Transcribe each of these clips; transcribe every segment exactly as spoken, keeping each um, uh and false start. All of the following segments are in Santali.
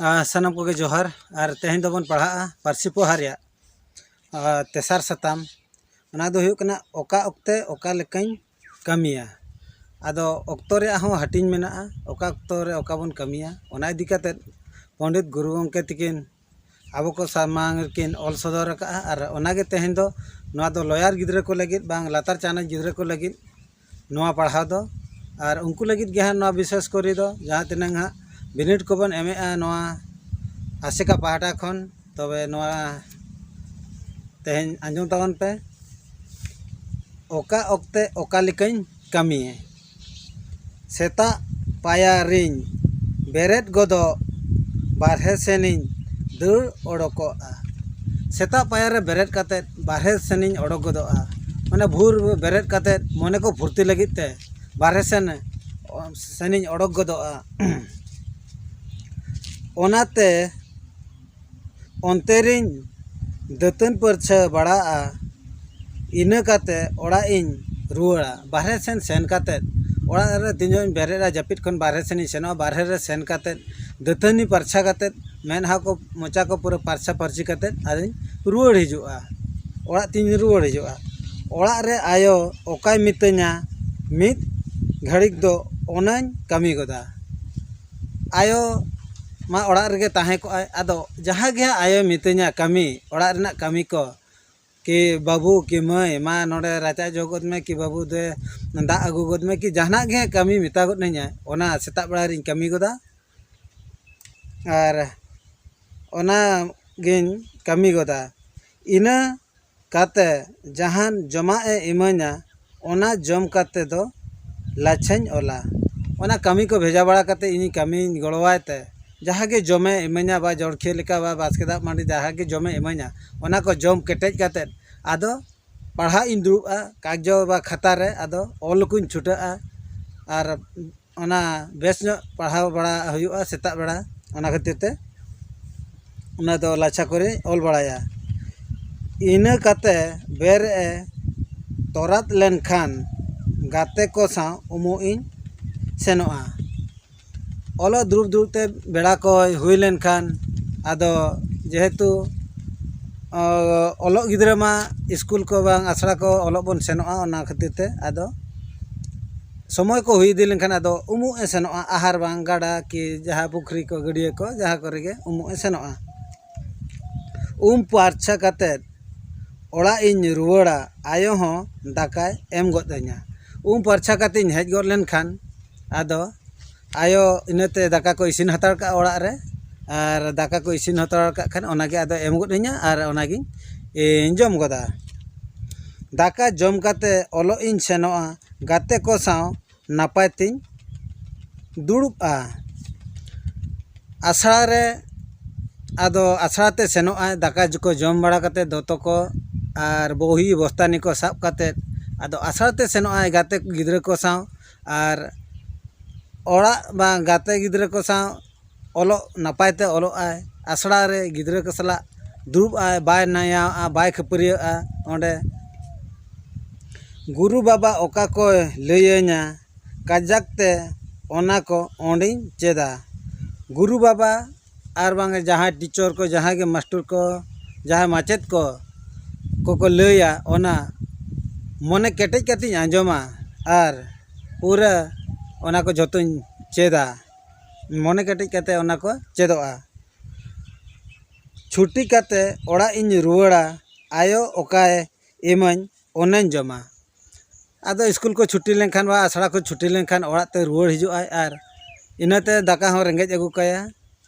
ᱟᱨ ᱥᱟᱱᱟᱢ ᱠᱚᱜᱮ ᱡᱚᱦᱟᱨ᱾ ᱟᱨ ᱛᱮᱦᱮᱧ ᱫᱚᱵᱚᱱ ᱯᱟᱲᱦᱟᱜᱼᱟ ᱯᱟᱹᱨᱥᱤ ᱯᱚᱦᱟ ᱨᱮᱭᱟᱜ ᱟᱨ ᱛᱮᱥᱟᱨ ᱥᱟᱛᱟᱢ᱾ ᱚᱱᱟ ᱫᱚ ᱦᱩᱭᱩᱜ ᱠᱟᱱᱟ ᱚᱠᱟ ᱚᱠᱛᱮ ᱚᱠᱟ ᱞᱮᱠᱟᱧ ᱠᱟᱹᱢᱤᱭᱟ᱾ ᱟᱫᱚ ᱚᱠᱛᱚ ᱨᱮᱭᱟᱜ ᱦᱚᱸ ᱦᱟᱹᱴᱤᱧ ᱢᱮᱱᱟᱜᱼᱟ, ᱚᱠᱟ ᱚᱠᱛᱚ ᱨᱮ ᱚᱠᱟ ᱵᱚᱱ ᱠᱟᱹᱢᱤᱭᱟ᱾ ᱚᱱᱟ ᱤᱫᱤ ᱠᱟᱛᱮᱫ ᱯᱚᱱᱰᱤᱛ ᱜᱩᱨᱩ ᱜᱚᱢᱠᱮ ᱛᱤᱠᱤᱱ ᱟᱵᱚ ᱠᱚ ᱥᱟᱢᱟᱝ ᱨᱮᱠᱤᱱ ᱚᱞ ᱥᱚᱫᱚᱨ ᱟᱠᱟᱫᱼᱟ᱾ ᱟᱨ ᱚᱱᱟᱜᱮ ᱛᱮᱦᱮᱧ ᱫᱚ ᱱᱚᱣᱟ ᱫᱚ ᱞᱚᱭᱟᱨ ᱜᱤᱫᱽᱨᱟᱹ ᱠᱚ ᱞᱟᱹᱜᱤᱫ, ᱵᱟᱝ ᱞᱟᱛᱟᱨ ᱪᱟᱱᱟᱪ ᱜᱤᱫᱽᱨᱟᱹ ᱠᱚ ᱞᱟᱹᱜᱤᱫ ᱱᱚᱣᱟ ᱯᱟᱲᱦᱟᱣ ᱫᱚ᱾ ᱟᱨ ᱩᱱᱠᱩ ᱞᱟᱹᱜᱤᱫ ᱜᱮ ᱦᱟᱸᱜ ᱱᱚᱣᱟ ᱵᱤᱥᱮᱥ ᱠᱚᱨᱮ ᱫᱚ ᱡᱟᱦᱟᱸ ᱛᱤᱱᱟᱹᱝ ᱦᱟᱸᱜ ᱵᱤᱱᱤᱰ ᱠᱚᱵᱚᱱ ᱮᱢᱮᱜᱼᱟ ᱱᱚᱣᱟ ᱟᱥᱮᱠᱟ ᱯᱟᱦᱴᱟ ᱠᱷᱚᱱ, ᱛᱚᱵᱮ ᱱᱚᱣᱟ ᱛᱮᱦᱮᱧ ᱟᱸᱡᱚᱢ ᱛᱟᱵᱚᱱ ᱯᱮ᱾ ᱚᱠᱟ ᱚᱠᱛᱮ ᱚᱠᱟ ᱞᱮᱠᱟᱧ ᱠᱟᱹᱢᱤᱭᱟ᱾ ᱥᱮᱛᱟᱜ ᱯᱟᱭᱟᱨᱤᱧ ᱵᱮᱨᱮᱫ ᱜᱚᱫᱚᱜ, ᱵᱟᱨᱦᱮ ᱥᱮᱱᱤᱧ ᱫᱟᱹᱲ ᱚᱰᱚᱠᱚᱜᱼᱟ᱾ ᱥᱮᱛᱟᱜ ᱯᱟᱭᱟᱨ ᱨᱮ ᱵᱮᱨᱮᱫ ᱠᱟᱛᱮᱫ ᱵᱟᱨᱦᱮ ᱥᱮᱱᱤᱧ ᱚᱰᱚᱠ ᱜᱚᱫᱚᱜᱼᱟ᱾ ᱢᱟᱱᱮ ᱵᱷᱳᱨ ᱵᱮᱨᱮᱫ ᱠᱟᱛᱮᱫ ᱢᱚᱱᱮ ᱠᱚ ᱯᱷᱩᱨᱛᱤ ᱞᱟᱹᱜᱤᱫ ᱛᱮ ᱵᱟᱨᱦᱮ ᱥᱮᱱ, ᱥᱮᱱᱤᱧ ᱚᱰᱚᱠ ᱜᱚᱫᱚᱜᱼᱟ᱾ ᱚᱱᱟᱛᱮ ᱚᱱᱛᱮ ᱨᱤᱧ ᱫᱟᱹᱛᱟᱹᱱ ᱯᱟᱹᱨᱪᱷᱟᱹ ᱵᱟᱲᱟᱜᱼᱟ᱾ ᱤᱱᱟᱹ ᱠᱟᱛᱮ ᱚᱲᱟᱜ ᱤᱧ ᱨᱩᱣᱟᱹᱲᱟ᱾ ᱵᱟᱨᱦᱮ ᱥᱮᱱ ᱥᱮᱱ ᱠᱟᱛᱮ, ᱚᱲᱟᱜ ᱨᱮ ᱛᱤᱱ ᱡᱚᱦᱚᱜ ᱤᱧ ᱵᱮᱨᱮᱫᱼᱟ ᱡᱟᱹᱯᱤᱫ ᱠᱷᱚᱱ, ᱵᱟᱨᱦᱮ ᱥᱮᱱᱤᱧ ᱥᱮᱱᱚᱜᱼᱟ᱾ ᱵᱟᱨᱦᱮ ᱨᱮ ᱥᱮᱱ ᱠᱟᱛᱮ ᱫᱟᱹᱛᱟᱹᱱᱤ ᱯᱟᱨᱪᱷᱟ ᱠᱟᱛᱮ, ᱢᱮᱫᱦᱟ ᱠᱚ ᱢᱚᱪᱟ ᱠᱚ ᱯᱩᱨᱟᱹ ᱯᱟᱨᱪᱷᱟ ᱯᱟᱹᱨᱪᱷᱤ ᱠᱟᱛᱮ ᱟᱫᱚᱧ ᱨᱩᱣᱟᱹᱲ ᱦᱤᱡᱩᱜᱼᱟ᱾ ᱚᱲᱟᱜ ᱛᱤᱧ ᱨᱩᱣᱟᱹᱲ ᱦᱤᱡᱩᱜᱼᱟ᱾ ᱚᱲᱟᱜ ᱨᱮ ᱟᱭᱳ ᱚᱠᱟᱭ ᱢᱤᱛᱟᱹᱧᱟ, ᱢᱤᱫ ᱜᱷᱟᱹᱲᱤᱠ ᱫᱚ ᱚᱱᱟᱧ ᱠᱟᱹᱢᱤ ᱜᱚᱫᱟ᱾ ᱟᱭᱳ ᱢᱟ ᱚᱲᱟᱜ ᱨᱮᱜᱮ ᱛᱟᱦᱮᱸ ᱠᱚᱜᱼᱟᱭ᱾ ᱟᱫᱚ ᱡᱟᱦᱟᱸ ᱜᱮ ᱦᱟᱸᱜ ᱟᱭᱳᱭ ᱢᱤᱛᱟᱹᱧᱟ ᱠᱟᱹᱢᱤ, ᱚᱲᱟᱜ ᱨᱮᱱᱟᱜ ᱠᱟᱹᱢᱤ ᱠᱚ, ᱠᱤ ᱵᱟᱹᱵᱩ ᱠᱤ ᱢᱟᱹᱭ, ᱢᱟ ᱱᱚᱰᱮ ᱨᱟᱪᱟ ᱡᱚᱜ ᱜᱚᱫ ᱢᱮ, ᱠᱤ ᱵᱟᱹᱵᱩ ᱫᱮ ᱫᱟᱜ ᱟᱹᱜᱩ ᱜᱚᱫ ᱢᱮ, ᱠᱤ ᱡᱟᱦᱟᱱᱟᱜ ᱜᱮ ᱦᱟᱸᱜ ᱠᱟᱹᱢᱤ ᱢᱮᱛᱟ ᱜᱚᱫ ᱟᱹᱧᱟᱭ, ᱚᱱᱟ ᱥᱮᱛᱟᱜ ᱵᱮᱲᱟ ᱨᱤᱧ ᱠᱟᱹᱢᱤ ᱜᱚᱫᱟ᱾ ᱟᱨ ᱚᱱᱟ ᱜᱤᱧ ᱠᱟᱹᱢᱤ ᱜᱚᱫᱟ᱾ ᱤᱱᱟᱹ ᱠᱟᱛᱮ ᱡᱟᱦᱟᱱ ᱡᱚᱢᱟᱜ ᱮ ᱤᱢᱟᱹᱧᱟ, ᱚᱱᱟ ᱡᱚᱢ ᱠᱟᱛᱮ ᱫᱚ ᱞᱟᱪᱷᱟᱧ ᱚᱞᱟ᱾ ᱚᱱᱟ ᱠᱟᱹᱢᱤ ᱠᱚ ᱵᱷᱮᱡᱟ ᱵᱟᱲᱟ ᱠᱟᱛᱮ ᱤᱧ ᱠᱟᱹᱢᱤᱧ ᱜᱚᱲᱚᱣᱟᱭ ᱛᱮ, ᱡᱟᱦᱟᱸ ᱜᱮ ᱡᱚᱢᱮ ᱤᱢᱟᱹᱧᱟ, ᱵᱟ ᱡᱚᱲᱠᱷᱤᱭᱟᱹ ᱞᱮᱠᱟ, ᱵᱟ ᱵᱟᱥᱠᱮ ᱫᱟᱜ ᱢᱟᱹᱰᱤ, ᱡᱟᱦᱟᱸ ᱜᱮ ᱡᱚᱢᱮ ᱤᱢᱟᱹᱧᱟ, ᱚᱱᱟ ᱠᱚ ᱡᱚᱢ ᱠᱮᱴᱮᱡ ᱠᱟᱛᱮ ᱟᱫᱚ ᱯᱟᱲᱦᱟᱜ ᱤᱧ ᱫᱩᱲᱩᱵᱼᱟ᱾ ᱠᱟᱜᱡᱚ ᱵᱟ ᱠᱷᱟᱛᱟ ᱨᱮ ᱟᱫᱚ ᱚᱞ ᱠᱚᱧ ᱪᱷᱩᱴᱟᱹᱜᱼᱟ᱾ ᱟᱨ ᱚᱱᱟ ᱵᱮᱥ ᱧᱚᱜ ᱯᱟᱲᱦᱟᱣ ᱵᱟᱲᱟ ᱦᱩᱭᱩᱜᱼᱟ ᱥᱮᱛᱟᱜ ᱵᱮᱲᱟ᱾ ᱚᱱᱟ ᱠᱷᱟᱹᱛᱤᱨ ᱛᱮ ᱚᱱᱟ ᱫᱚ ᱞᱟᱪᱷᱟ ᱠᱚᱨᱮᱧ ᱚᱞ ᱵᱟᱲᱟᱭᱟ᱾ ᱤᱱᱟᱹ ᱠᱟᱛᱮ ᱵᱮᱨ ᱮ ᱛᱚᱨᱟᱫ ᱞᱮᱱᱠᱷᱟᱱ ᱜᱟᱛᱮ ᱠᱚ ᱥᱟᱶ ᱩᱢᱩᱜ ᱤᱧ ᱥᱮᱱᱚᱜᱼᱟ᱾ ᱚᱞᱚᱜ ᱫᱩᱲᱩᱵ ᱫᱩᱲᱩᱵ ᱛᱮ ᱵᱮᱲᱟ ᱠᱚ ᱦᱩᱭ ᱞᱮᱱᱠᱷᱟᱱ, ᱟᱫᱚ ᱡᱮᱦᱮᱛᱩ ᱚᱞᱚᱜ ᱜᱤᱫᱽᱨᱟᱹ ᱢᱟ ᱥᱠᱩᱞ ᱠᱚ ᱵᱟᱝ ᱟᱥᱲᱟ ᱠᱚ ᱚᱞᱚᱜ ᱵᱚᱱ ᱥᱮᱱᱚᱜᱼᱟ, ᱚᱱᱟ ᱠᱷᱟᱹᱛᱤᱨ ᱛᱮ ᱟᱫᱚ ᱥᱚᱢᱚᱭ ᱠᱚ ᱦᱩᱭ ᱤᱫᱤ ᱞᱮᱱᱠᱷᱟᱱ ᱟᱫᱚ ᱩᱢᱩᱜ ᱮ ᱥᱮᱱᱚᱜᱼᱟ, ᱟᱦᱟᱨ ᱵᱟᱝ ᱜᱟᱰᱟ ᱠᱤ ᱡᱟᱦᱟᱸ ᱯᱩᱠᱷᱨᱤ ᱠᱚ, ᱜᱟᱹᱰᱭᱟᱹ ᱠᱚ, ᱡᱟᱦᱟᱸ ᱠᱚᱨᱮ ᱜᱮ ᱩᱢᱩᱜ ᱮ ᱥᱮᱱᱚᱜᱼᱟ᱾ ᱩᱢ ᱯᱷᱟᱨᱪᱟ ᱠᱟᱛᱮᱫ ᱚᱲᱟᱜ ᱤᱧ ᱨᱩᱣᱟᱹᱲᱟ, ᱟᱭᱳ ᱦᱚᱸ ᱫᱟᱠᱟᱭ ᱮᱢ ᱜᱚᱫ ᱟᱹᱧᱟ᱾ ᱩᱢ ᱯᱷᱟᱨᱪᱟ ᱠᱟᱛᱮᱧ ᱦᱮᱡ ᱜᱚᱫ ᱞᱮᱱᱠᱷᱟᱱ ᱟᱫᱚ ᱟᱭᱳ ᱤᱱᱟᱹᱛᱮ ᱫᱟᱠᱟ ᱠᱚ ᱤᱥᱤᱱ ᱦᱟᱛᱟᱲ ᱠᱟᱜᱼᱟ ᱚᱲᱟᱜ ᱨᱮ, ᱟᱨ ᱫᱟᱠᱟ ᱠᱚ ᱤᱥᱤᱱ ᱦᱟᱛᱟᱲ ᱠᱟᱜ ᱠᱷᱟᱱ ᱚᱱᱟᱜᱮ ᱟᱫᱚ ᱮᱢ ᱜᱚᱫ ᱟᱹᱧᱟ ᱟᱨ ᱚᱱᱟᱜᱤᱧ ᱤᱧ ᱡᱚᱢ ᱜᱚᱫᱟ᱾ ᱫᱟᱠᱟ ᱡᱚᱢ ᱠᱟᱛᱮ ᱚᱞᱚᱜ ᱤᱧ ᱥᱮᱱᱚᱜᱼᱟ, ᱜᱟᱛᱮ ᱠᱚ ᱥᱟᱶ ᱱᱟᱯᱟᱭ ᱛᱤᱧ ᱫᱩᱲᱩᱵᱼᱟ᱾ ᱟᱥᱲᱟ ᱨᱮ ᱟᱫᱚ ᱟᱥᱲᱟ ᱛᱮ ᱥᱮᱱᱚᱜ ᱟᱭ, ᱫᱟᱠᱟ ᱠᱚ ᱡᱚᱢ ᱵᱟᱲᱟ ᱠᱟᱛᱮ, ᱫᱚᱛᱚ ᱠᱚ ᱟᱨ ᱵᱚᱦᱤ ᱵᱚᱥᱛᱟᱱᱤ ᱠᱚ ᱥᱟᱵ ᱠᱟᱛᱮ ᱟᱫᱚ ᱟᱥᱲᱟ ᱛᱮ ᱥᱮᱱᱚᱜ ᱟᱭ ᱜᱟᱛᱮ ᱜᱤᱫᱽᱨᱟᱹ ᱠᱚ ᱥᱟᱶ᱾ ᱟᱨ ᱚᱲᱟᱜ ᱵᱟᱝ ᱜᱟᱛᱮ ᱜᱤᱫᱽᱨᱟᱹ ᱠᱚ ᱥᱟᱶ ᱚᱞᱚᱜ ᱱᱟᱯᱟᱭ ᱛᱮ ᱚᱞᱚᱜ ᱟᱭ, ᱟᱥᱲᱟ ᱨᱮ ᱜᱤᱫᱽᱨᱟᱹ ᱠᱚ ᱥᱟᱞᱟᱜ ᱫᱩᱲᱩᱵ ᱟᱭ, ᱵᱟᱭ ᱱᱮᱭᱟᱣᱟᱜᱼᱟ, ᱵᱟᱭ ᱠᱷᱟᱹᱯᱟᱹᱨᱤᱭᱟᱹᱜᱼᱟ᱾ ᱚᱸᱰᱮ ᱜᱩᱨᱩ ᱵᱟᱵᱟ ᱚᱠᱟ ᱠᱚᱭ ᱞᱟᱹᱭᱟᱹᱧᱟ, ᱠᱟᱡᱟᱠ ᱛᱮ ᱚᱱᱟ ᱠᱚ ᱚᱸᱰᱮᱧ ᱪᱮᱫᱟ᱾ ᱜᱩᱨᱩ ᱵᱟᱵᱟ ᱟᱨ ᱵᱟᱝ ᱡᱟᱦᱟᱸᱭ ᱴᱤᱪᱚᱨ ᱠᱚ, ᱡᱟᱦᱟᱸᱭ ᱜᱮ ᱢᱟᱥᱴᱚᱨ ᱠᱚ, ᱡᱟᱦᱟᱸᱭ ᱢᱟᱪᱮᱫ ᱠᱚ ᱠᱚᱠᱚ ᱞᱟᱹᱭᱟ, ᱚᱱᱟ ᱢᱚᱱᱮ ᱠᱮᱴᱮᱡ ᱠᱟᱛᱮᱧ ᱟᱸᱡᱚᱢᱟ ᱟᱨ ᱯᱩᱨᱟᱹ ᱚᱱᱟ ᱠᱚ ᱡᱷᱚᱛᱚᱧ ᱪᱮᱫᱟ᱾ ᱢᱚᱱᱮ ᱠᱮᱴᱮᱡ ᱠᱟᱛᱮ ᱚᱱᱟ ᱠᱚ ᱪᱮᱫᱚᱜᱼᱟ᱾ ᱪᱷᱩᱴᱤ ᱠᱟᱛᱮ ᱚᱲᱟᱜ ᱤᱧ ᱨᱩᱣᱟᱹᱲᱟ, ᱟᱭᱳ ᱚᱠᱟᱭ ᱤᱢᱟᱹᱧ ᱚᱱᱟᱧ ᱡᱚᱢᱟ᱾ ᱟᱫᱚ ᱥᱠᱩᱞ ᱠᱚ ᱪᱷᱩᱴᱤ ᱞᱮᱱᱠᱷᱟᱱ ᱵᱟ ᱟᱥᱲᱟ ᱠᱚ ᱪᱷᱩᱴᱤ ᱞᱮᱱᱠᱷᱟᱱ ᱚᱲᱟᱜ ᱛᱮ ᱨᱩᱣᱟᱹᱲ ᱦᱤᱡᱩᱜ ᱟᱭ ᱟᱨ ᱤᱱᱟᱹᱛᱮ ᱫᱟᱠᱟ ᱦᱚᱸ ᱨᱮᱸᱜᱮᱡ ᱟᱹᱜᱩ ᱠᱟᱭᱟ,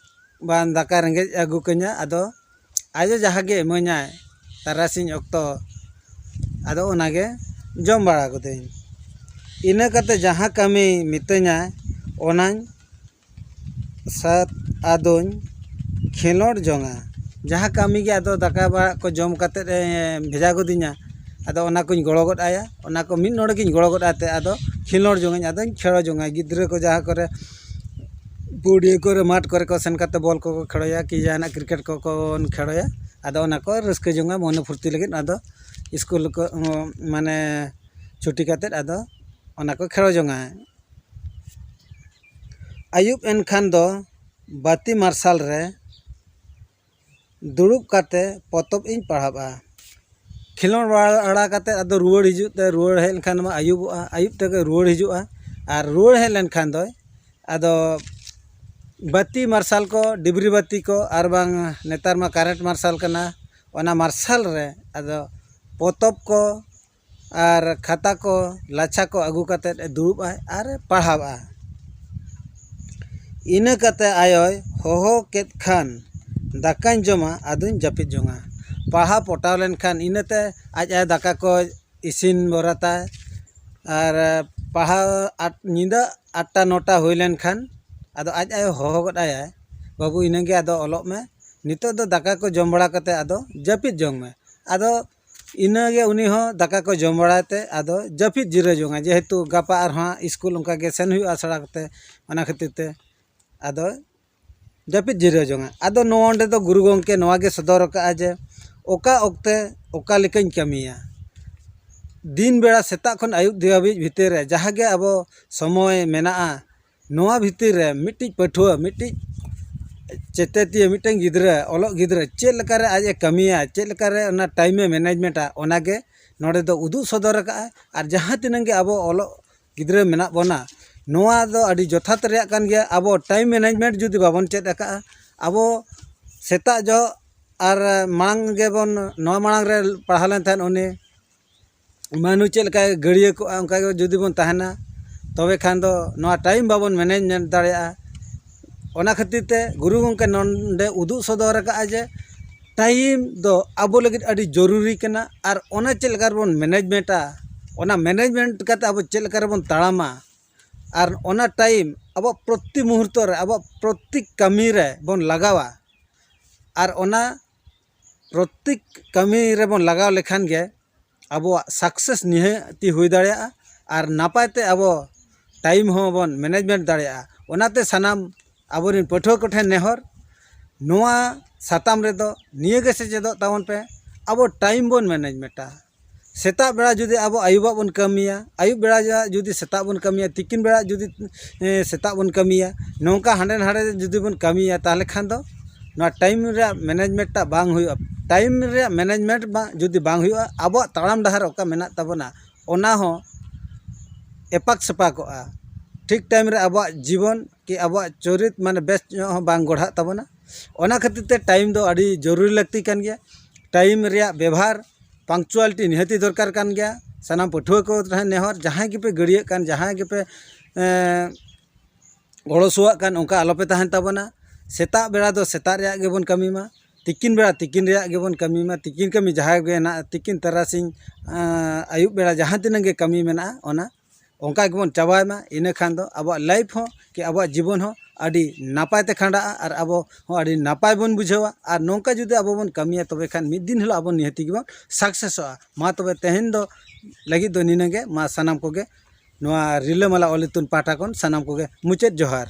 ᱵᱟᱝ ᱫᱟᱠᱟ ᱨᱮᱸᱜᱮᱡ ᱟᱹᱜᱩ ᱠᱟᱹᱧᱟ᱾ ᱟᱫᱚ ᱟᱭᱳ ᱡᱟᱦᱟᱸ ᱜᱮ ᱤᱢᱟᱹᱧᱟᱭ ᱛᱟᱨᱟᱥᱤᱧ ᱚᱠᱛᱚ, ᱟᱫᱚ ᱚᱱᱟᱜᱮ ᱡᱚᱢ ᱵᱟᱲᱟ ᱠᱚᱫᱟᱹᱧ᱾ ᱤᱱᱟᱹ ᱠᱟᱛᱮ ᱡᱟᱦᱟᱸ ᱠᱟᱹᱢᱤ ᱢᱤᱛᱟᱹᱧᱟᱭ ᱚᱱᱟᱧ ᱥᱟᱛ ᱟᱫᱚᱧ ᱠᱷᱮᱞᱳᱰ ᱡᱚᱝᱟ᱾ ᱡᱟᱦᱟᱸ ᱠᱟᱹᱢᱤ ᱜᱮ ᱟᱫᱚ ᱫᱟᱠᱟ ᱵᱟᱲᱟ ᱠᱚ ᱡᱚᱢ ᱠᱟᱛᱮᱫ ᱮ ᱵᱷᱮᱡᱟ ᱜᱚᱫᱤᱧᱟ, ᱟᱫᱚ ᱚᱱᱟ ᱠᱚᱧ ᱜᱚᱲᱚ ᱜᱚᱫ ᱟᱭᱟ᱾ ᱚᱱᱟ ᱠᱚ ᱢᱤᱫ ᱱᱚᱰᱮᱠᱤᱧ ᱜᱚᱲᱚ ᱜᱚᱫ ᱟᱛᱮ ᱟᱫᱚ ᱠᱷᱮᱞᱳᱰ ᱡᱚᱝᱟᱹᱧ, ᱟᱫᱚᱧ ᱠᱷᱮᱞᱳ ᱡᱚᱝᱟ᱾ ᱜᱤᱫᱽᱨᱟᱹ ᱠᱚ ᱡᱟᱦᱟᱸ ᱠᱚᱨᱮ ᱯᱩᱲᱤᱭᱟᱹ ᱠᱚᱨᱮ ᱢᱟᱴᱷ ᱠᱚᱨᱮ ᱠᱚ ᱥᱮᱱ ᱠᱟᱛᱮ ᱵᱚᱞ ᱠᱚᱠᱚ ᱠᱷᱮᱞᱳᱭᱟ ᱠᱤ ᱡᱟᱦᱟᱱᱟᱜ ᱠᱨᱤᱠᱮᱴ ᱠᱚᱠᱚ ᱠᱷᱮᱞᱳᱭᱟ, ᱟᱫᱚ ᱚᱱᱟ ᱠᱚ ᱨᱟᱹᱥᱠᱟᱹ ᱡᱚᱝᱟ ᱢᱚᱱᱮ ᱯᱷᱩᱨᱛᱤ ᱞᱟᱹᱜᱤᱫ᱾ ᱟᱫᱚ ᱥᱠᱩᱞ ᱠᱚ ᱢᱟᱱᱮ ᱪᱷᱩᱴᱤ ᱠᱟᱛᱮᱫ ᱟᱫᱚ ᱚᱱᱟ ᱠᱚ ᱠᱷᱮᱞᱳ ᱡᱚᱝᱟ᱾ ᱟᱹᱭᱩᱵ ᱮᱱᱠᱷᱟᱱ ᱫᱚ ᱵᱟᱹᱛᱤ ᱢᱟᱨᱥᱟᱞ ᱨᱮ ᱫᱩᱲᱩᱵ ᱠᱟᱛᱮ ᱯᱚᱛᱚᱵ ᱤᱧ ᱯᱟᱲᱦᱟᱣᱟ᱾ ᱠᱷᱮᱞᱳᱰ ᱵᱟᱲᱟ ᱠᱟᱛᱮ ᱟᱫᱚ ᱨᱩᱣᱟᱹᱲ ᱦᱤᱡᱩᱜ ᱛᱮ, ᱨᱩᱣᱟᱹᱲ ᱦᱮᱡ ᱞᱮᱱᱠᱷᱟᱱ ᱢᱟ ᱟᱹᱭᱩᱵᱚᱜᱼᱟ, ᱟᱹᱭᱩᱵ ᱛᱮᱜᱮ ᱨᱩᱣᱟᱹᱲ ᱦᱤᱡᱩᱜᱼᱟ᱾ ᱟᱨ ᱨᱩᱣᱟᱹᱲ ᱦᱮᱡ ᱞᱮᱱᱠᱷᱟᱱ ᱫᱚᱭ ᱟᱫᱚ ᱵᱟᱹᱛᱤ ᱢᱟᱨᱥᱟᱞ ᱠᱚ, ᱰᱤᱵᱨᱤ ᱵᱟᱹᱛᱤ ᱠᱚ, ᱟᱨ ᱵᱟᱝ ᱱᱮᱛᱟᱨ ᱢᱟ ᱠᱟᱨᱮᱱᱴ ᱢᱟᱨᱥᱟᱞ ᱠᱟᱱᱟ, ᱚᱱᱟ ᱢᱟᱨᱥᱟᱞ ᱨᱮ ᱟᱫᱚ ᱯᱚᱛᱚᱵ ᱠᱚ ᱟᱨ ᱠᱷᱟᱛᱟ ᱠᱚ, ᱞᱟᱪᱷᱟ ᱠᱚ ᱟᱹᱜᱩ ᱠᱟᱛᱮᱫ ᱮ ᱫᱩᱲᱩᱵ ᱟᱭ ᱟᱨ ᱮ ᱯᱟᱲᱦᱟᱣᱟ᱾ ᱤᱱᱟᱹ ᱠᱟᱛᱮ ᱟᱭᱳᱭ ᱦᱚᱦᱚ ᱠᱮᱫ ᱠᱷᱟᱱ ᱫᱟᱠᱟᱧ ᱡᱚᱢᱟ, ᱟᱫᱚᱧ ᱡᱟᱹᱯᱤᱫ ᱡᱚᱝᱟ᱾ ᱯᱟᱲᱦᱟᱣ ᱯᱚᱴᱟᱣ ᱞᱮᱱᱠᱷᱟᱱ ᱤᱱᱟᱹᱛᱮ ᱟᱡ ᱟᱭᱳ ᱫᱟᱠᱟ ᱠᱚ ᱤᱥᱤᱱ ᱵᱚᱨᱟᱛᱟᱭ᱾ ᱟᱨ ᱯᱟᱲᱦᱟᱣ ᱟᱴ, ᱧᱤᱫᱟᱹ ᱟᱴᱴᱟ ᱱᱚᱴᱟ ᱦᱩᱭ ᱞᱮᱱᱠᱷᱟᱱ ᱟᱫᱚ ᱟᱡ ᱟᱭᱳ ᱦᱚᱦᱚ ᱜᱚᱫ ᱟᱭᱟᱭ, "ᱵᱟᱹᱵᱩ, ᱤᱱᱟᱹᱜᱮ ᱟᱫᱚ ᱚᱞᱚᱜ ᱢᱮ, ᱱᱤᱛᱚᱜ ᱫᱚ ᱫᱟᱠᱟ ᱠᱚ ᱡᱚᱢ ᱵᱟᱲᱟ ᱠᱟᱛᱮ ᱟᱫᱚ ᱡᱟᱹᱯᱤᱫ ᱡᱚᱝ ᱢᱮ᱾" ᱟᱫᱚ ᱤᱱᱟᱹᱜᱮ ᱩᱱᱤ ᱦᱚᱸ ᱫᱟᱠᱟ ᱠᱚ ᱡᱚᱢ ᱵᱟᱲᱟᱭ ᱛᱮ ᱟᱫᱚ ᱡᱟᱹᱯᱤᱫ ᱡᱤᱨᱟᱹᱣ ᱡᱚᱝᱟ, ᱡᱮᱦᱮᱛᱩ ᱜᱟᱯᱟ ᱟᱨᱦᱚᱸ ᱥᱠᱩᱞ ᱚᱱᱠᱟ ᱜᱮ ᱥᱮᱱ ᱦᱩᱭᱩᱜᱼᱟ ᱟᱥᱲᱟ ᱠᱚᱛᱮ, ᱚᱱᱟ ᱠᱷᱟᱹᱛᱤᱨ ᱛᱮ ᱟᱫᱚ ᱡᱟᱹᱯᱤᱫ ᱡᱤᱨᱟᱹᱣ ᱡᱚᱝᱟ᱾ ᱟᱫᱚ ᱱᱚᱰᱮ ᱫᱚ ᱜᱩᱨᱩ ᱜᱚᱢᱠᱮ ᱱᱚᱣᱟ ᱜᱮ ᱥᱚᱫᱚᱨ ᱟᱠᱟᱫᱼᱟ ᱡᱮ ᱚᱠᱟ ᱚᱠᱛᱮ ᱚᱠᱟ ᱞᱮᱠᱟᱧ ᱠᱟᱹᱢᱤᱭᱟ᱾ ᱫᱤᱱ ᱵᱮᱲᱟ ᱥᱮᱛᱟᱜ ᱠᱷᱚᱱ ᱟᱹᱭᱩᱵ ᱫᱷᱟᱹᱵᱤᱡ ᱵᱷᱤᱛᱤᱨ ᱨᱮ ᱡᱟᱦᱟᱸ ᱜᱮ ᱟᱵᱚ ᱥᱚᱢᱚᱭ ᱢᱮᱱᱟᱜᱼᱟ, ᱱᱚᱣᱟ ᱵᱷᱤᱛᱤᱨ ᱨᱮ ᱢᱤᱫᱴᱤᱡ ᱯᱟᱹᱴᱷᱩᱣᱟᱹ, ᱢᱤᱫᱴᱤᱡ ᱪᱮᱛᱮᱛᱤᱭᱟᱹ, ᱢᱤᱫᱴᱮᱱ ᱜᱤᱫᱽᱨᱟᱹ, ᱚᱞᱚᱜ ᱜᱤᱫᱽᱨᱟᱹ ᱪᱮᱫ ᱞᱮᱠᱟᱨᱮ ᱟᱡ ᱮ ᱠᱟᱹᱢᱤᱭᱟ, ᱪᱮᱫ ᱞᱮᱠᱟᱨᱮ ᱚᱱᱟ ᱴᱟᱭᱤᱢ ᱮ ᱢᱮᱱᱮᱡᱽᱢᱮᱱᱴᱟ, ᱚᱱᱟᱜᱮ ᱱᱚᱰᱮ ᱫᱚ ᱩᱫᱩᱜ ᱥᱚᱫᱚᱨ ᱟᱠᱟᱫᱼᱟ᱾ ᱟᱨ ᱡᱟᱦᱟᱸ ᱛᱤᱱᱟᱹᱜ ᱜᱮ ᱟᱵᱚ ᱚᱞᱚᱜ ᱜᱤᱫᱽᱨᱟᱹ ᱢᱮᱱᱟᱜ ᱵᱚᱱᱟ, ᱱᱚᱣᱟ ᱫᱚ ᱟᱹᱰᱤ ᱡᱚᱛᱷᱟᱛ ᱨᱮᱭᱟᱜ ᱠᱟᱱ ᱜᱮᱭᱟ᱾ ᱟᱵᱚ ᱴᱟᱭᱤᱢ ᱢᱮᱱᱮᱡᱽᱢᱮᱱᱴ ᱡᱩᱫᱤ ᱵᱟᱵᱚᱱ ᱪᱮᱫ ᱟᱠᱟᱫᱼᱟ, ᱟᱵᱚ ᱥᱮᱛᱟᱜ ᱡᱚᱦᱚᱜ ᱟᱨ ᱢᱟᱲᱟᱝ ᱜᱮᱵᱚᱱ, ᱱᱚᱣᱟ ᱢᱟᱲᱟᱝ ᱨᱮ ᱯᱟᱲᱦᱟᱣ ᱞᱮᱱ ᱛᱟᱦᱮᱸᱫ ᱩᱱᱤ ᱢᱟᱹᱱᱩ ᱪᱮᱫ ᱞᱮᱠᱟᱭ ᱜᱟᱹᱲᱭᱟᱹ ᱠᱚᱜᱼᱟ, ᱚᱱᱠᱟ ᱜᱮ ᱡᱩᱫᱤ ᱵᱚᱱ ᱛᱟᱦᱮᱱᱟ, ᱛᱚᱵᱮ ᱠᱷᱟᱱ ᱫᱚ ᱱᱚᱣᱟ ᱴᱟᱭᱤᱢ ᱵᱟᱵᱚᱱ ᱢᱮᱱᱮᱡᱽᱢᱮᱱᱴ ᱫᱟᱲᱮᱭᱟᱜᱼᱟ᱾ ᱚᱱᱟ ᱠᱷᱟᱹᱛᱤᱨ ᱛᱮ ᱜᱩᱨᱩ ᱜᱚᱢᱠᱮ ᱱᱚᱰᱮ ᱩᱫᱩᱜ ᱥᱚᱫᱚᱨ ᱟᱠᱟᱫᱼᱟ ᱡᱮ ᱴᱟᱭᱤᱢ ᱫᱚ ᱟᱵᱚ ᱞᱟᱹᱜᱤᱫ ᱟᱹᱰᱤ ᱡᱚᱨᱩᱨᱤ ᱠᱟᱱᱟ᱾ ᱟᱨ ᱚᱱᱟ ᱪᱮᱫ ᱞᱮᱠᱟ ᱨᱮᱵᱚᱱ ᱢᱮᱱᱮᱡᱽᱢᱮᱱᱴᱟ, ᱚᱱᱟ ᱢᱮᱱᱮᱡᱽᱢᱮᱱᱴ ᱠᱟᱛᱮ ᱟᱵᱚ ᱪᱮᱫ ᱞᱮᱠᱟ ᱨᱮᱵᱚᱱ ᱛᱟᱲᱟᱢᱟ, ᱟᱨ ᱚᱱᱟ ᱴᱟᱭᱤᱢ ᱟᱵᱚᱣᱟᱜ ᱯᱨᱚᱛᱤ ᱢᱩᱦᱩᱨᱛᱚ ᱨᱮ, ᱟᱵᱚᱣᱟᱜ ᱯᱨᱚᱛᱤ ᱠᱟᱹᱢᱤ ᱨᱮ ᱵᱚᱱ ᱞᱟᱜᱟᱣᱟ᱾ ᱟᱨ ᱚᱱᱟ ᱯᱨᱚᱛᱮᱠ ᱠᱟᱹᱢᱤ ᱨᱮᱵᱚᱱ ᱞᱟᱜᱟᱣ ᱞᱮᱠᱷᱟᱱ ᱜᱮ ᱟᱵᱚᱣᱟᱜ ᱥᱟᱠᱥᱮᱥ ᱱᱤᱦᱟᱹᱛᱤ ᱦᱩᱭ ᱫᱟᱲᱮᱭᱟᱜᱼᱟ᱾ ᱟᱨ ᱱᱟᱯᱟᱭ ᱛᱮ ᱟᱵᱚ ᱴᱟᱭᱤᱢ ᱦᱚᱸᱵᱚᱱ ᱢᱮᱱᱮᱡᱽᱢᱮᱱᱴ ᱫᱟᱲᱮᱭᱟᱜᱼᱟ᱾ ᱚᱱᱟᱛᱮ ᱥᱟᱱᱟᱢ ᱟᱵᱚᱨᱮᱱ ᱯᱟᱹᱴᱷᱩᱣᱟᱹ ᱠᱚᱴᱷᱮᱱ ᱱᱮᱦᱚᱨ, ᱱᱚᱣᱟ ᱥᱟᱛᱟᱢ ᱨᱮᱫᱚ ᱱᱤᱭᱟᱹ ᱜᱮ ᱥᱮᱪᱮᱫᱚᱜ ᱛᱟᱵᱚᱱ ᱯᱮ, ᱟᱵᱚ ᱴᱟᱭᱤᱢ ᱵᱚᱱ ᱢᱮᱱᱮᱡᱽᱢᱮᱱᱴᱟ᱾ ᱥᱮᱛᱟᱜ ᱵᱮᱲᱟ ᱡᱩᱫᱤ ᱟᱵᱚ ᱟᱹᱭᱩᱵᱟᱜ ᱵᱚᱱ ᱠᱟᱹᱢᱤᱭᱟ, ᱟᱹᱭᱩᱵ ᱵᱮᱲᱟ ᱡᱩᱫᱤ ᱥᱮᱛᱟᱜ ᱵᱚᱱ ᱠᱟᱹᱢᱤᱭᱟ, ᱛᱤᱠᱤᱱ ᱵᱮᱲᱟ ᱡᱩᱫᱤ ᱮ, ᱥᱮᱛᱟᱜ ᱵᱚᱱ ᱠᱟᱹᱢᱤᱭᱟ, ᱱᱚᱝᱠᱟ ᱦᱟᱸᱰᱮ ᱱᱟᱰᱮ ᱡᱩᱫᱤ ᱵᱚᱱ ᱠᱟᱹᱢᱤᱭᱟ, ᱛᱟᱦᱚᱞᱮ ᱠᱷᱟᱱ ᱫᱚ ᱱᱚᱣᱟ ᱴᱟᱭᱤᱢ ᱨᱮᱭᱟᱜ ᱢᱮᱱᱮᱡᱽᱢᱮᱱᱴ ᱴᱟᱜ ᱵᱟᱝ ᱦᱩᱭᱩᱜᱼᱟ᱾ ᱴᱟᱭᱤᱢ ᱨᱮᱭᱟᱜ ᱢᱮᱱᱮᱡᱽᱢᱮᱱᱴ ᱵᱟᱝ, ᱡᱩᱫᱤ ᱵᱟᱝ ᱦᱩᱭᱩᱜᱼᱟ, ᱟᱵᱚᱣᱟᱜ ᱛᱟᱲᱟᱢ ᱰᱟᱦᱟᱨ ᱚᱠᱟ ᱢᱮᱱᱟᱜ ᱛᱟᱵᱚᱱᱟ, ᱚᱱᱟ ᱦᱚᱸ ᱮᱯᱟᱠ ᱥᱮᱯᱟᱠᱚᱜᱼᱟ᱾ ᱴᱷᱤᱠ ᱴᱟᱭᱤᱢ ᱨᱮ ᱟᱵᱚᱣᱟᱜ ᱡᱤᱵᱚᱱ ᱠᱤ ᱟᱵᱚᱣᱟᱜ ᱪᱚᱨᱤᱛ ᱢᱟᱱᱮ ᱵᱮᱥ ᱧᱚᱜ ᱦᱚᱸ ᱵᱟᱝ ᱜᱚᱲᱦᱟᱜ ᱛᱟᱵᱚᱱᱟ᱾ ᱚᱱᱟ ᱠᱷᱟᱹᱛᱤᱨ ᱛᱮ ᱴᱟᱭᱤᱢ ᱫᱚ ᱟᱹᱰᱤ ᱡᱚᱨᱩᱨᱤ ᱞᱟᱹᱠᱛᱤ ᱠᱟᱱ ᱜᱮᱭᱟ᱾ ᱴᱟᱭᱤᱢ ᱨᱮᱭᱟᱜ ᱵᱮᱵᱷᱟᱨ, ᱯᱟᱝᱪᱩᱣᱟᱞᱤᱴᱤ ᱱᱤᱦᱟᱹᱛᱤ ᱫᱚᱨᱠᱟᱨ ᱠᱟᱱ ᱜᱮᱭᱟ᱾ ᱥᱟᱱᱟᱢ ᱯᱟᱹᱴᱷᱩᱣᱟᱹ ᱠᱚ ᱴᱷᱮᱱ ᱱᱮᱦᱚᱨ, ᱡᱟᱦᱟᱸᱭ ᱜᱮᱯᱮ ᱜᱟᱹᱲᱭᱟᱹᱜ ᱠᱟᱱ, ᱡᱟᱦᱟᱸᱭ ᱜᱮᱯᱮ ᱮᱸ, ᱜᱚᱲᱚ ᱥᱚᱣᱟᱜ ᱠᱟᱱ, ᱚᱱᱠᱟ ᱟᱞᱚᱯᱮ ᱛᱟᱦᱮᱱ ᱛᱟᱵᱚᱱᱟ᱾ ᱥᱮᱛᱟᱜ ᱵᱮᱲᱟ ᱫᱚ ᱥᱮᱛᱟᱜ ᱨᱮᱭᱟᱜ ᱜᱮᱵᱚᱱ ᱠᱟᱹᱢᱤ ᱢᱟ, ᱛᱤᱠᱤᱱ ᱵᱮᱲᱟ ᱛᱤᱠᱤᱱ ᱨᱮᱭᱟᱜ ᱜᱮᱵᱚᱱ ᱠᱟᱹᱢᱤ ᱢᱟ, ᱛᱤᱠᱤᱱ ᱠᱟᱹᱢᱤ ᱡᱟᱦᱟᱸ ᱜᱮ ᱦᱮᱱᱟᱜᱼᱟ, ᱛᱤᱠᱤᱱ ᱛᱟᱨᱟᱥᱤᱧ ᱟᱸ, ᱟᱹᱭᱩᱵ ᱵᱮᱲᱟ ᱡᱟᱦᱟᱸ ᱛᱤᱱᱟᱹᱜ ᱜᱮ ᱠᱟᱹᱢᱤ ᱢᱮᱱᱟᱜᱼᱟ, ᱚᱱᱟ ᱚᱱᱠᱟ ᱜᱮᱵᱚᱱ ᱪᱟᱵᱟᱭ ᱢᱟ᱾ ᱤᱱᱟᱹ ᱠᱷᱟᱱ ᱫᱚ ᱟᱵᱚᱣᱟᱜ ᱞᱟᱭᱤᱯᱷ ᱦᱚᱸ ᱠᱤ ᱟᱵᱚᱣᱟᱜ ᱡᱤᱵᱚᱱ ᱦᱚᱸ ᱟᱹᱰᱤ ᱱᱟᱯᱟᱭ ᱛᱮ ᱠᱷᱟᱸᱰᱟᱜᱼᱟ ᱟᱨ ᱟᱵᱚ ᱦᱚᱸ ᱟᱹᱰᱤ ᱱᱟᱯᱟᱭ ᱵᱚᱱ ᱵᱩᱡᱷᱟᱹᱣᱟ᱾ ᱟᱨ ᱱᱚᱝᱠᱟ ᱡᱩᱫᱤ ᱟᱵᱚ ᱵᱚᱱ ᱠᱟᱹᱢᱤᱭᱟ, ᱛᱚᱵᱮ ᱠᱷᱟᱱ ᱢᱤᱫ ᱫᱤᱱ ᱦᱤᱞᱳᱜ ᱟᱵᱚ ᱱᱤᱦᱟᱹᱛᱤ ᱜᱮᱵᱚᱱ ᱥᱟᱠᱥᱮᱥᱚᱜᱼᱟ᱾ ᱢᱟ ᱛᱚᱵᱮ ᱛᱮᱦᱮᱧ ᱫᱚ ᱞᱟᱹᱜᱤᱫ ᱫᱚ ᱱᱤᱱᱟᱹᱜ ᱜᱮ᱾ ᱢᱟ ᱥᱟᱱᱟᱢ ᱠᱚᱜᱮ ᱱᱚᱣᱟ ᱨᱤᱞᱟᱹᱢᱟᱞᱟ ᱚᱞ ᱤᱛᱩᱱ ᱯᱟᱦᱴᱟ ᱠᱷᱚᱱ ᱥᱟᱱᱟᱢ ᱠᱚᱜᱮ ᱢᱩᱪᱟᱹᱫ ᱡᱚᱦᱟᱨ᱾